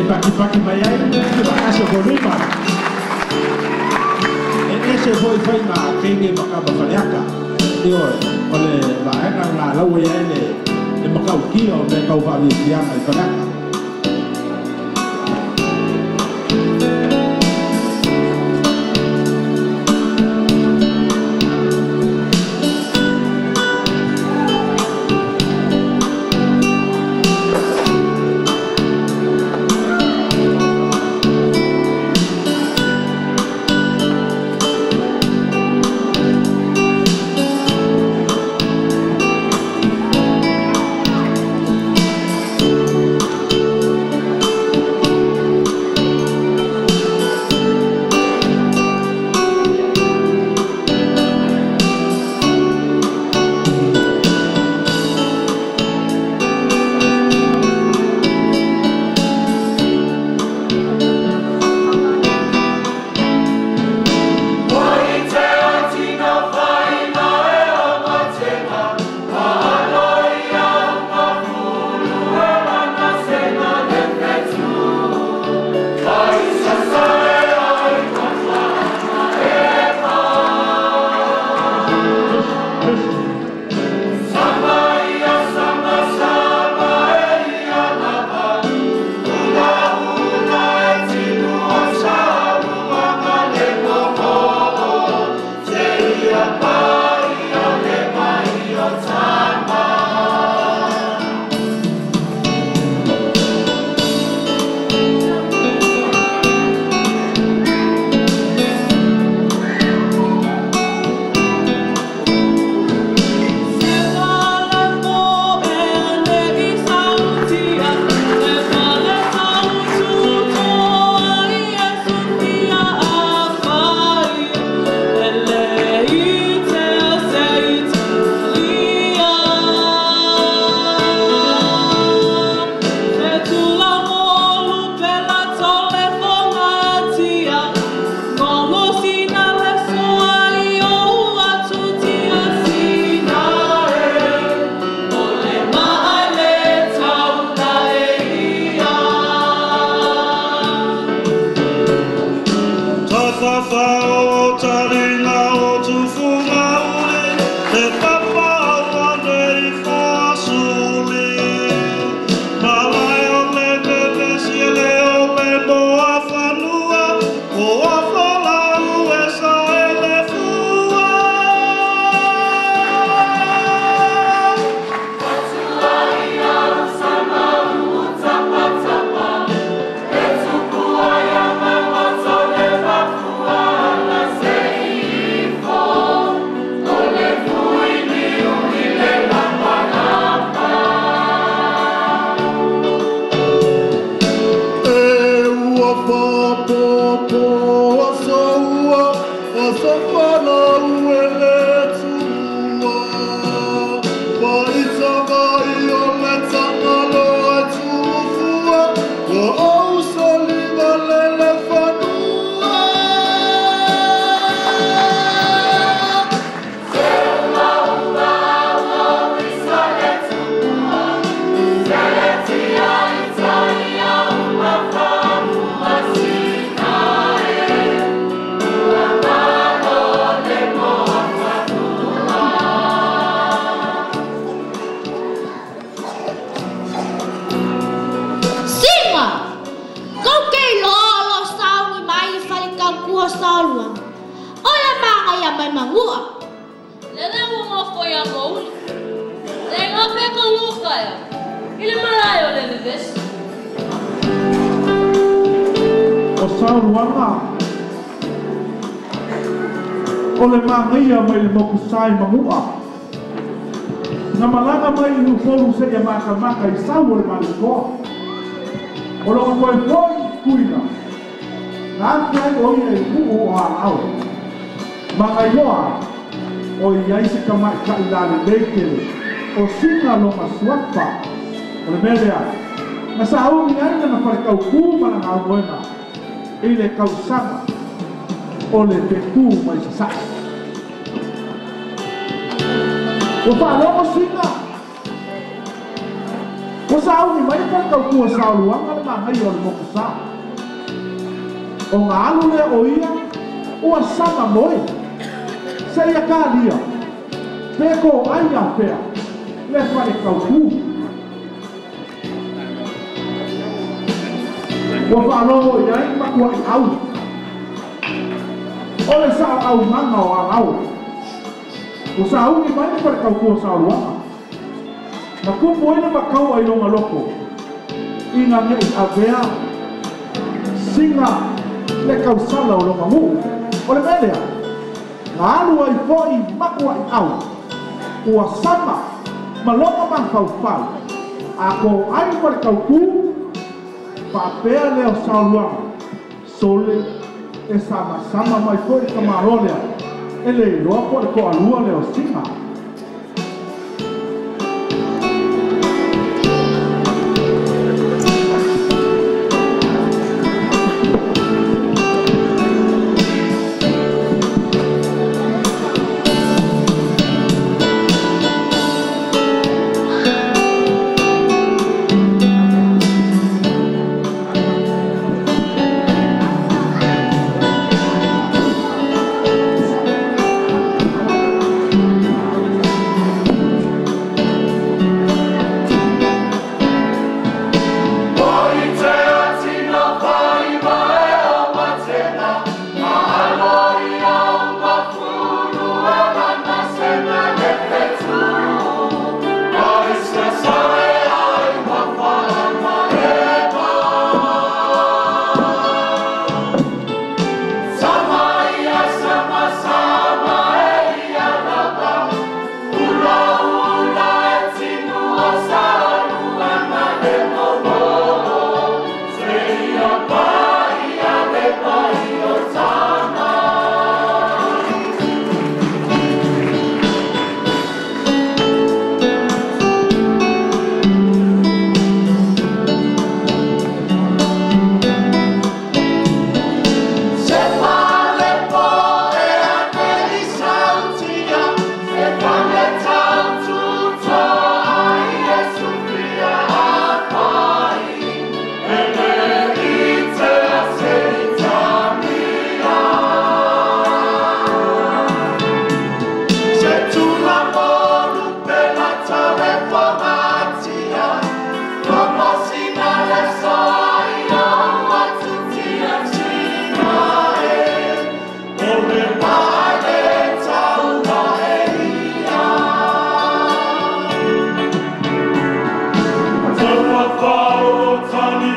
Paki paki mai ai, ma ase ko lima. E ese foi fai ma kenge ma ka ma faleaka. Ioe, o le vaega na laua i ai le makaukia o mea tau faafiafiaga i Faleata. O sauruaga o le magaia mai le mokusai magu'a na malaga mai i Upolu seia makamaka i sau o le malikoa o loga koe foi kuina na ake ai o ia i pu'u o a'au magailoa o iai se kamaʻitaʻi lalelei tele o sina lona suafa o le mea lea na sauni ai lana falekaukū ma lana aumoega i le tausaga o le pekū mai sasaʻi. Ua faalogo sina Ua sauni mai le faletautu o Saoluaga le manaia o le mokusā. O ga alu lea o ia ua sama moe. Seia talia pe ko ai afea le faletautu. Ua faalogo i ai matua'iau. O le sa'o'aumaga o alao. Ua sauni mai le faletautu o Saoluaga. Na tupu ai le makau ai loga loko. Ina ne'i avea siga le tausala o loga nu'u. O le mea lea, na alu ai fo'i matua'iau. Ua sama ma loga mafaufau. A to'ai faletautu faapea lea o Saoluaga. Sole e samasama mai fo'i le tamāloa lea. E le iloa po o le to'alua lea o Siga. Tani